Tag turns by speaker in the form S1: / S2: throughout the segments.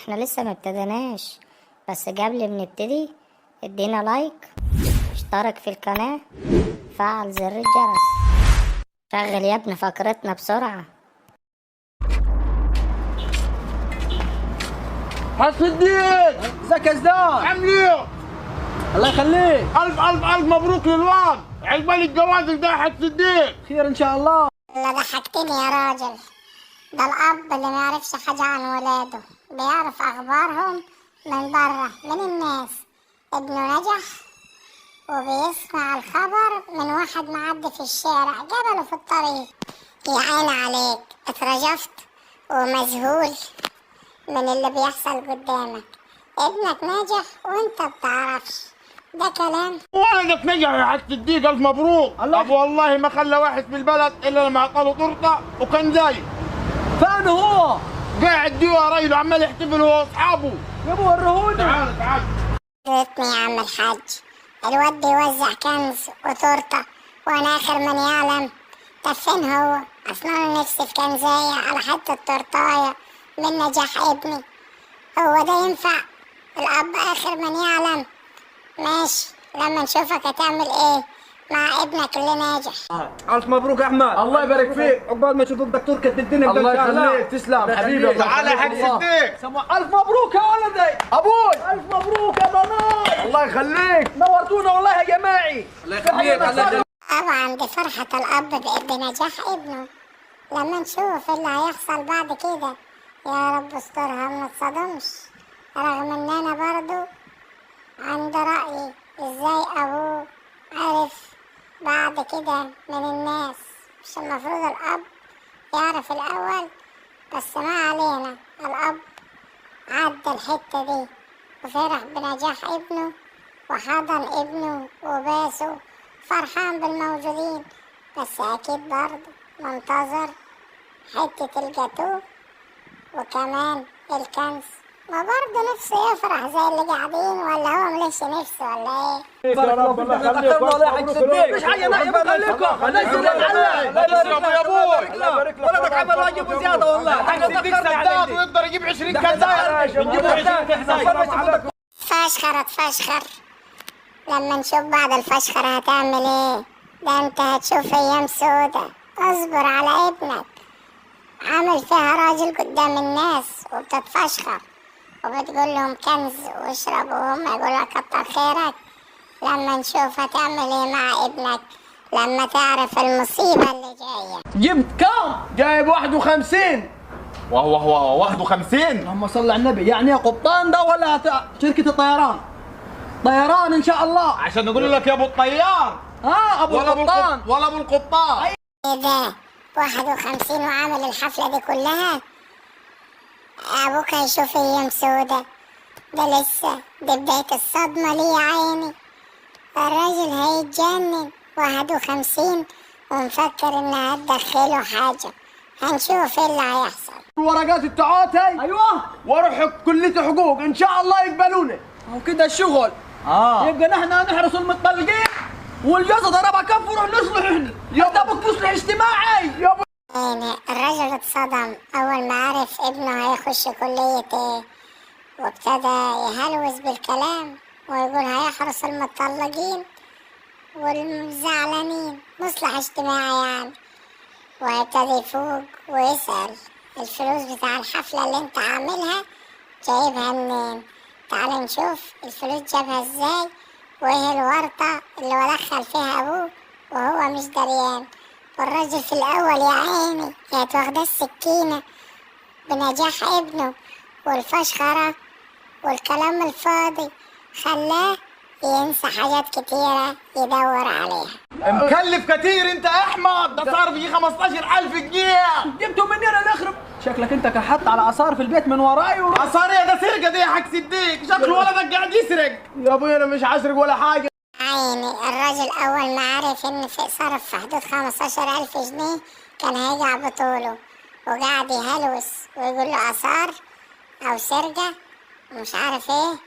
S1: احنا لسه ما ابتديناش، بس قبل ما نبتدي ادينا like، اشترك في القناة، فعل زر الجرس، شغل يا ابني فقرتنا بسرعة.
S2: حسن الدين،
S3: ازيك يا زدان؟
S2: عامل ايه؟
S3: الله يخليك.
S2: الف الف الف مبروك للواد، عقبال الجواز ده يا حسن الدين.
S3: خير ان شاء الله.
S1: لا ضحكتني يا راجل، ده الأب اللي ما يعرفش حاجة عن ولاده، بيعرف أخبارهم من بره من الناس. ابنه نجح وبيسمع الخبر من واحد معدي في الشارع قابله في الطريق. يا عين عليك، اترجفت ومذهول من اللي بيحصل قدامك. ابنك ناجح وانت بتعرفش، ده كلام؟
S2: ولدك نجح يا حسن الدين، الف مبروك.
S3: الله.
S2: طب والله ما خلى واحد في البلد الا لما اعطاله تورته وكان زي
S3: فين هو؟
S2: قاعد دي ورا عمال يحتفل هو واصحابه.
S3: يا ابو وريهوني.
S2: تعال تعال.
S1: ريتني يا عم الحاج، الواد بيوزع كنز وتورته وانا اخر من يعلم. طب فين هو؟ اصلا انا نفسي في كنزاية على حتة تورتاية من نجاح ابني. هو ده ينفع؟ الاب اخر من يعلم. ماشي، لما نشوفك هتعمل ايه مع ابنك اللي ناجح.
S3: الف مبروك يا احمد.
S4: الله يبارك فيك.
S3: عقبال ما اشوفك دكتور قد الدنيا.
S4: الله يخليك، تسلم حبيبي.
S2: تعال يا حاج صديق.
S3: الف مبروك يا ولدي.
S4: ابوي
S3: الف مبروك يا ضناي.
S4: الله يخليك.
S3: نورتونا والله يا جماعي.
S4: الله يخليك. الله يخليك.
S1: طبعا دي فرحة الأب بنجاح ابنه. لما نشوف اللي هيحصل بعد كده، يا رب استرها وما تصدمش. رغم ان انا برضو عند رأيي، ازاي ابوه عرف بعد كده من الناس؟ مش المفروض الأب يعرف الأول؟ بس ما علينا، الأب عدى الحتة دي وفرح بنجاح ابنه وحضن ابنه وباسه، فرحان بالموجودين. بس أكيد برضه منتظر حتة الجاتوه وكمان الكنز. ما برضه نفسه يفرح زي اللي قاعدين، ولا هو مليش نفسه ولا ايه؟
S4: يا رب الله يخليك.
S3: والله يا حاج صديق مش حاجه. لا يبارك لكم. الله
S2: تسلم يا ابوي.
S3: ولدك عمل واجب وزياده والله.
S2: حاج صديق سداد ويقدر يجيب 20 كنزايه. نجيبه 20 كنزايه.
S1: فشخرة تفشخر، لما نشوف بعد الفشخرة هتعمل ايه؟ ده انت هتشوف ايام سودة. اصبر على ابنك، عامل فيها راجل قدام الناس وبتتفشخر وبتقول لهم كنز واشرب وهم يقولوا كتر خيرك. لما نشوف هتعمل ايه مع ابنك لما تعرف المصيبة اللي جاية.
S3: جبت كام؟
S4: جايب 51.
S2: وهو هو 51.
S3: اللهم صل على النبي. يعني يا قبطان ده ولا شركة الطيران؟ طيران ان شاء الله.
S2: عشان نقول لك يا ابو الطيار.
S3: ابو
S2: ولا ابو
S3: القبطان.
S2: ولا ابو القبطان.
S1: ايه ده؟ 51 وعامل الحفلة دي كلها؟ ابوك هيشوف ايام سودة. ده لسه دي بداية الصدمة ليه يا عيني. الراجل هيتجنن. 51 ومفكر انها هتدخله حاجة. هنشوف ايه اللي هيحصل.
S4: الورقات التعاطي.
S3: ايوه،
S4: واروح كلية حقوق ان شاء الله يقبلوني.
S3: وكده الشغل. يبقى نحن نحرس المتطلقين والجوزة ضربها كف ونروح نصلح احنا. يا ابوك مصلح اجتماعي.
S4: يا ابو
S1: يعني الرجل اتصدم اول ما عرف ابنه هيخش كلية ايه، وابتدى يهلوس بالكلام ويقول هيحرس المتطلقين والزعلانين، مصلح اجتماعي يعني. وهيبتدي يفوق ويسأل الفلوس بتاع الحفلة اللي انت عاملها جايبها منين؟ تعال نشوف الفلوس جابها ازاي، وايه الورطة اللي ودخل فيها ابوه وهو مش دريان. والراجل في الأول يا عيني كانت واخدة السكينة بنجاح ابنه، والفشخرة والكلام الفاضي خلاه ينسى حاجات كتيرة يدور عليها.
S2: مكلف كتير انت يا احمد، ده صار في 15000 جنيه.
S3: جبته منين الاخرب؟ شكلك انت كحت على اثار في البيت من وراي
S2: اثار ايه ده؟ سرقه دي يا حاج صديق، شكل ولدك قاعد يسرق.
S4: يا ابوي انا مش عسرق ولا حاجه.
S1: عيني الراجل أول ما عرف إن في صرف في حدود 15,000 جنيه كان هيقع بطوله، وقعد يهلوس ويقول له آثار أو سرقة ومش عارف إيه.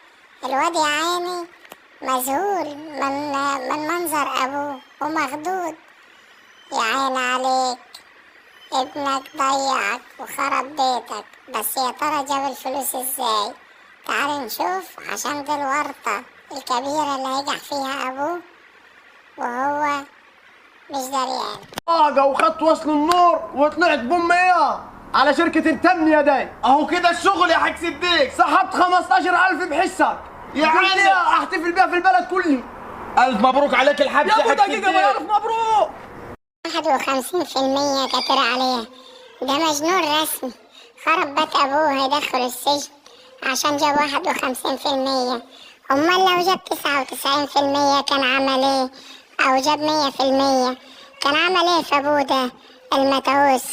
S1: الواد يا عيني مذهول من منظر أبوه ومخضوض. يا عيني عليك، ابنك ضيعك وخرب بيتك، بس يا ترى جاب الفلوس ازاي؟ تعال نشوف، عشان دي الورطة الكبيرة اللي هيقع فيها أبوه وهو مش دريان.
S4: طاقة وخدت وصل النور وطلعت بأم ايه على شركة التنمية دي.
S2: اهو كده الشغل يا حاج صديق.
S4: سحبت 15000 بحسك
S2: يا
S4: قلت
S2: عيني.
S4: لي احتفل بيها في البلد كلي.
S2: الف مبروك عليك الحبس
S3: يا
S2: يا
S3: ابو
S2: حاج
S3: دقيقة ما
S2: صديق.
S3: الف مبروك.
S1: 51% كتير عليها، ده مجنون رسمي، خرب بيت أبوه هيدخل السجن عشان جاب 51%. أمال لو جاب 99% كان عمل إيه؟ أو جاب 100% كان عمل إيه في أبوه ده المتعوس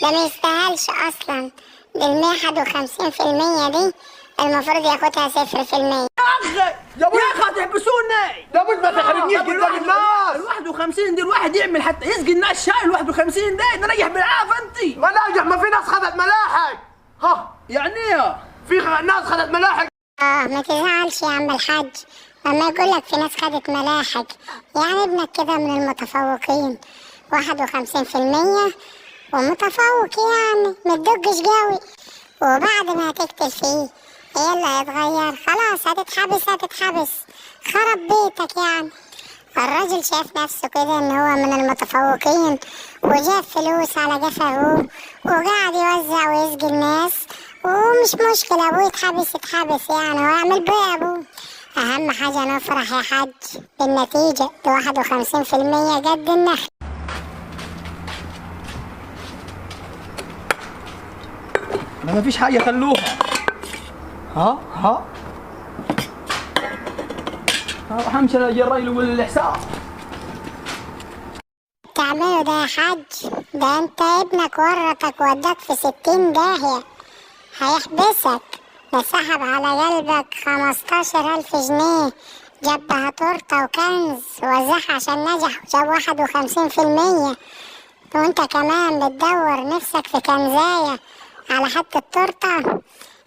S1: ده؟ ما يستاهلش أصلا. ده 51% دي المفروض ياخدها 0%.
S3: يا اخي هتحبسونا
S4: يا ابوي ما تحرجنيش قدام الناس.
S3: ال 51 دي الواحد يعمل حتى يسقي الناس شاي. ال 51 ده نريح بالعافية انت.
S4: ما ناجح، ما في ناس خدت ملاحق. ها
S3: يعني ايه؟
S4: في ناس خدت ملاحق.
S1: ما تزعلش يا عم الحاج لما يقولك في ناس خدت ملاحق، يعني ابنك كده من المتفوقين 51% ومتفوق، يعني متدقش قوي. وبعد ما هتقتل فيه ايه اللي هيتغير؟ خلاص هتتحبس، هتتحبس، خرب بيتك يعني. الراجل شاف نفسه كده ان هو من المتفوقين وجاب فلوس على جفا ابوه وقعد يوزع ويسقي الناس، ومش مشكلة ابوه يتحبس يتحبس، يعني هو يعمل بيه ابوه. اهم حاجة نفرح يا حاج بالنتيجة، ده 51% قد النخل.
S3: ما فيش حاجة خلوها. ها ها ها همشي انا الراجل والحساب.
S1: تعمله ده يا حاج، ده انت ابنك ورطك وداك في 60 داهية، هيحبسك. ده سحب على قلبك 15000 جنيه، جاب بها تورتة وكنز وزعها عشان نجح وجاب 51%، وانت كمان بتدور نفسك في كنزاية على حتة تورتة.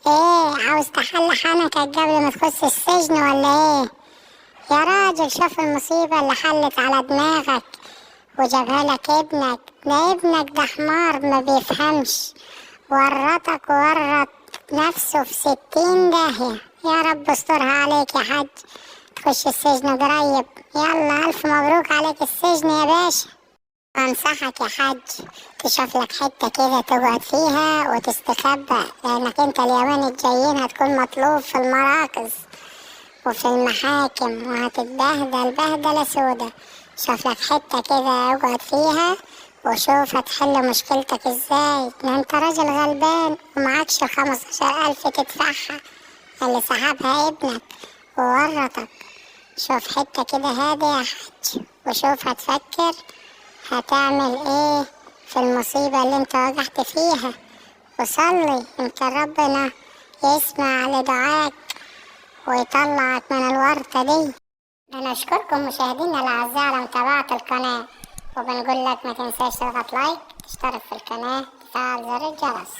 S1: ايه عاوز تحل حنكك قبل ما تخش السجن ولا ايه؟ يا راجل شوف المصيبة اللي حلت على دماغك وجابها لك ابنك. ده ابنك ده حمار ما بيفهمش، ورطك وورط نفسه في 60 داهية. يا رب استرها عليك يا حاج، تخش السجن قريب. يلا ألف مبروك عليك السجن يا باشا. أنصحك يا حاج تشوف لك حتة كده تقعد فيها وتستخبى، لأنك أنت اليومين الجايين هتكون مطلوب في المراكز وفي المحاكم وهتتبهدل بهدلة سودة. شوف لك حتة كده اقعد فيها وشوف هتحل مشكلتك ازاي. ده انت راجل غلبان ومعكش 15000 تدفعها اللي سحبها ابنك وورطك. شوف حتة كده هادية يا حاج وشوف هتفكر هتعمل ايه في المصيبة اللي انت وقعت فيها، وصلي يمكن ربنا يسمع لدعاك ويطلعك من الورطة دي. بنشكركم مشاهدينا الأعزاء على متابعة القناة، وبنقول لك ما تنساش تضغط لايك، تشترك في القناة، تفعل زر الجرس.